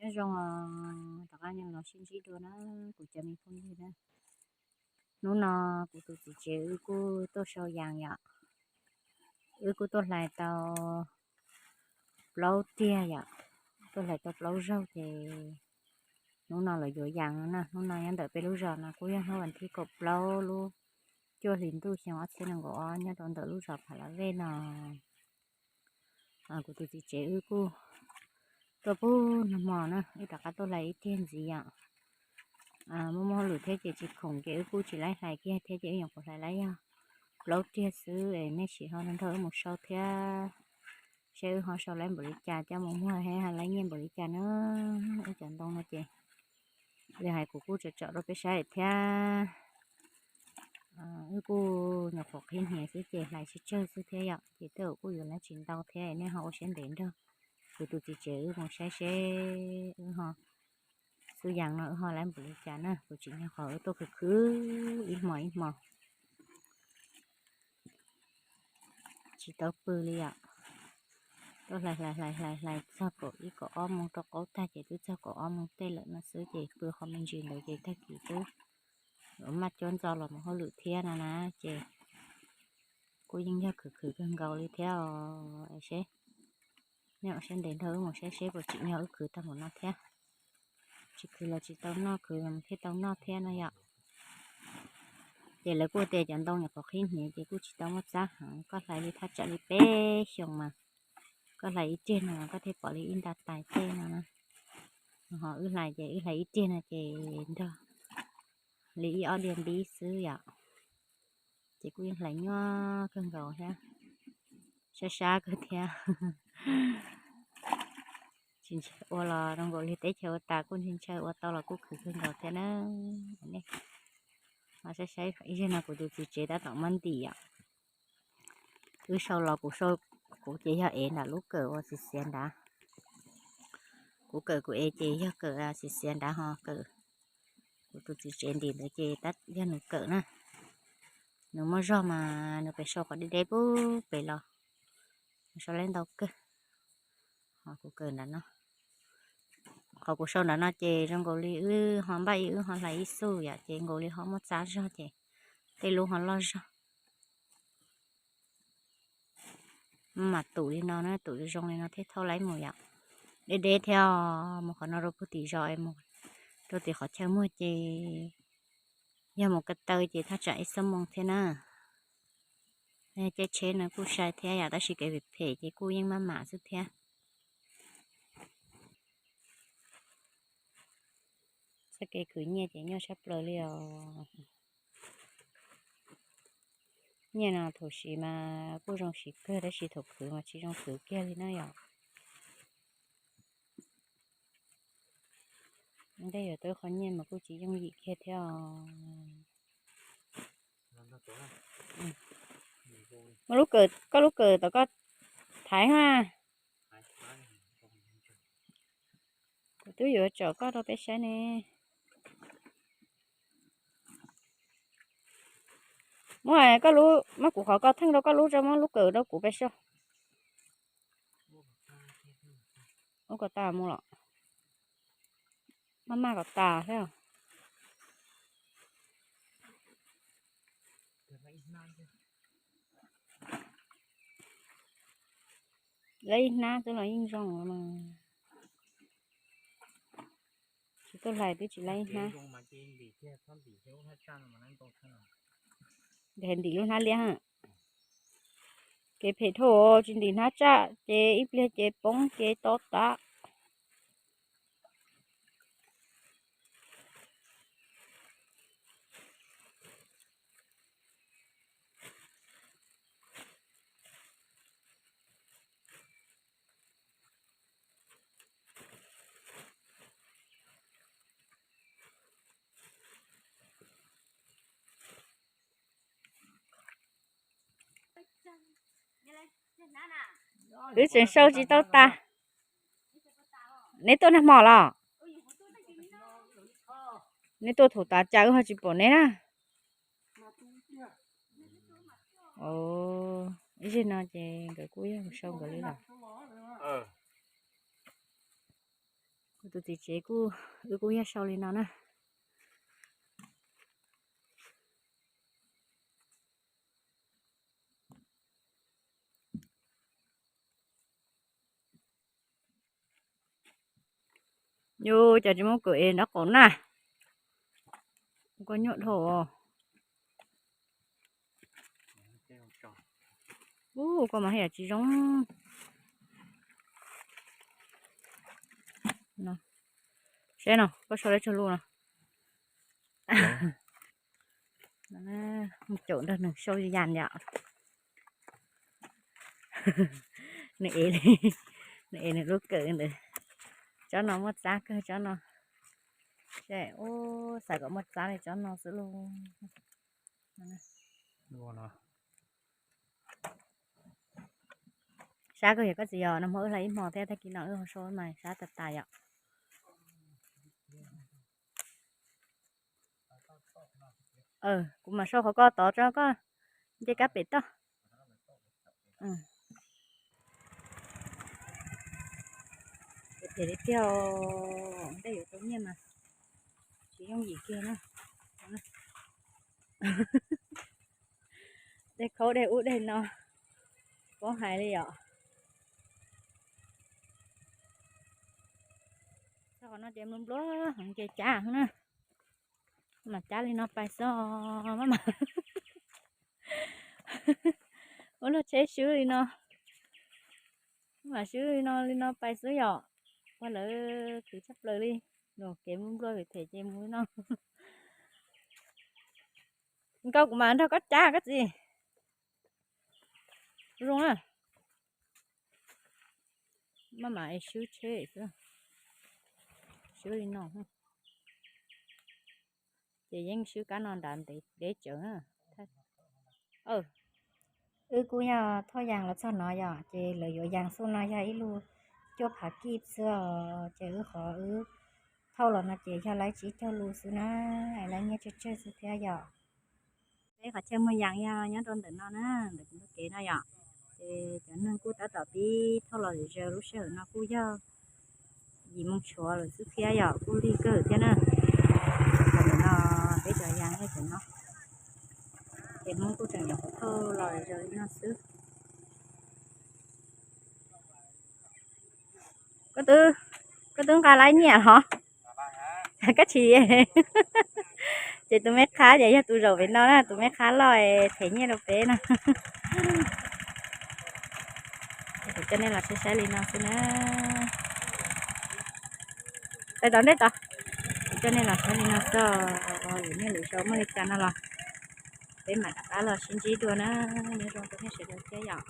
Nyob zoo, rov qab los sib ntsib dua na kuv cov me phooj ywg na. Hnub no kuv tus txiv tsev wb kuj tuaj sau yas yom. Wb kuj tuaj hlais tau plaub tiag yom, tuaj hlais tau plaub zaug ces hnub no los yuav yas no na. Hnub no nyob ntawm peb lub zos no kuj yog hnub vas thib kaum plaub lub cuaj hlis ntuj xyoo ob txhiab nees nkaum ob nyob rau ntawm lub zos Phav Lav Vej no. Kuv tus txiv tsev wb kuj tuaj pub nag hmo na, wb rov qab tuaj hlais ib tiag ntxiv yom. Muaj muaj hauj lwm thiab ces tsis khoom ces wb kuj tsis laib hlais kiag thiab ces wb nyuam qhuav hlais laib yog plaub tiag xwb es nej sim ho nrog wb mus sau thiab, seb wb ho sau laib npaum li cas coj mus muag thiab ho laib nyiaj npaum li cas na. Wb cov ntoo no ces li hais kuv kuj tsom tsom rau peb saib thiab. Wb kuj nyuam qhuav qhib hniav xwb ces hlais tsawg tsawg xwb thiab yom, ces tej zaum kuj yuav laib tsis ntau thiab, nej ho ua siab ntev nrog kuv tus txiv tsev wb mus saib seb wb ho xub yas no wb ho laib npaum li cas na. Kuv tsim nyog qhov wb tuaj khwv khwv ib hmo ib hmo tsis tau pw li yom. Tuaj hlais hlais hlais hlais hlais txog kaum ib kaum ob moos rau qaub tag ces twb txog kaum ob moos tej lawm no xwb ces pw qhov me ntsis ntawd ces tag kis twb maj cuab ntxo los mus hauj lwm thiab no na. Ces kuj yeej yog khwv khwv kawg nkaus li thiab os. Seb nej ua siab ntev nrog wb mus saib seb puas tsim nyog wb khwv tag mus no thiab. Tsis khwv los tsis tau noj, khwv los thiaj tau noj thiab no yom. Ces lawv kuj tias cov ntoo nyuam qhuav qhib hniav ces kuj tsis tau muaj txab heev, koj hlais li thaj tsam li peb xyoos mas koj hlais ib tiag no koj thiaj pom li ib nta tais tej no na. Ho wb hlais ces wb hlais ib tiag no ces nrog li ib ob diav npib xwb yom. Ces kuj yeej hlais nyuaj kawg nkaus thiab, sab sab kawg thiab. Tsis ntshai ua los zoo nkaus li teb chaws ua tas, kuj ntshai ntshai ua tau los kuj khwv kawg nkaus thiab na. Ho saib saib ib zaug no kuv tus txiv tsev tab tom muab ntim yom. Wb sau los kuv sau, kuv ces yog ev nram lub kawm uas xiv xiav nrad. Kuv kawm kuv ev ces yog kawm xiv xiav nrad ho kawm kuv tus txiv tsev ntim ntawd ces tab yog nws kawm na. Nws muaj zog mas nws pem sau qhov deb deb pub pem los, nws sau laib ntau kawg. Ho kuv kawm nram no, qhov kuv sau nram no ces zoo nkaus li wb ho npaj ib wb ho hlais ib xuj yom, ces nkaus li ho muaj txab zog ces tej lub ho loj zog. Mam tum li no na, tum zoo li no thiaj thauj laib mus yom. Deb deb thiab, mus qhov no rau puag tim zos es mus rau tim qhov chaw muag ces yog mus ko taw ces thaj tsam ib xuab moos thiab na. Caij tsheb no kuj sai thiab yom, tab sis kev phem phem ces kuj yeej maj mam xwb thiab. Txoj kev khwv nyiaj ces nyuaj sab plaws li os. Nyiaj no thaum siv mas kuj zoo siv kawg, tab sis thaum khwv mas tsis zoo khwv kiag li na yom. Ntej yuav tau qhov nyiaj mas kuj tsis yooj yim kiag thiab os. Muaj lub kawm, koj lub kawm tom koj thaiv ha. Kuv twb yuav tsom koj rau peb saib ne. Muab koj lub, muab kuv qhov koj theej rau koj lub tso, muab lub kawm rau kuv peb saib. Ub, kom tas mus los. Maj maj kom tas thiab. Lawv ib hnab xwb los yeej zoo mas. Tsis tuaj hlais twb tsis lawv ib hnab. Ntim lub hnab liab. Kev phem dhau, tsis ntim hnab tsaj ces ib pliag ces poob ces to tas. Wb tseem sau tsis tau tas. Neb tuaj nag hmo los? Neb tuaj thaum tas cas wb ho tsis pom neb na. Ib zig no ces nkawd kuj yog sau nkawd li los. Tus txiv tsev kuj, wb kuj yog sau li no na. Yus cov tsis muaj kawm es nraub qaum na. Koj nyuaj dhau. Ub, koj mas haj yam tsis zoo. Saib no, koj sau lawv tsag lus no. Mus caum nrog nws sau yam yom. Nws ev, nws ev nws lub kawm ntawd. Tsob no muaj txab kawg tsob no. Ub, xav kom muaj txab li tsob no xwb lauj. Sab kawg yog koj txiv yog no hmo wb hla ib hmo thiab tag kis no wb ho sau mas sab tas tas yom. Kuv mam sau qhov koj tod tso koj nce kab pem toj. Phem li tiag, ntej yuav tau nyiaj mas tsis yooj yim kiag na. Dej khaub dej ub dej no, paub hais li yom. Txog qhov no ces nplua nplua heev ces cab na. Mam cab li no pais xwb, maj mam ua luag tsheb swb li no. Mam swb li no li no pais xwb yom. Ua lawv khwv tshaj plaws li. Luag kev nplua nplua vim them ces mus li no. Nkauj kuv mam nrog koj cab koj txiv. Zoo na. Maj mam es swb tsheb xwb. Swb li no. Ces yeej swb kab no nrad ntev tsawv na. Wb kuj yog thauj yas los txog no yom, ces lawv yuav yas xub no yog ib lub cuaj phav kij xwb os, ces wb qhov wb thauj los no ces yog laib tsib caug lus xwb na, es laib nyiaj tsawg tsawg xwb thiab yom. Peb qhov chaw muag yas yog nyob rau ntawm no na, ntawm kuv ntug kev no yom. Ces cov neeg kuj tab tom pib thauj los zom zaws, lub sij hawm no kuj yog yim moo tshuav lawm xwb thiab yom, kuj lig kawg thiab na. Ntawm no peb cov yas yog cov no, ces Hmoob kuj tseem nyuam qhuav thauj los zom zaws li no xwb. Koj twb, koj twb nqa laib nyiaj hov? Koj tsis, ces tus me qhab ces yog tus zaum pem no na, tus me qhab loj them nyiaj rau peb no. Kuv coj nej los saib saib li no xwb na. Pais tom ntej tod, kuv coj nej los saib li no xwb, lwm niaj lwm zaus muaj li cas no los peb mam rov qab los sib ntsib dua na. Nyob zoo rau nej sawv daws thiab yom.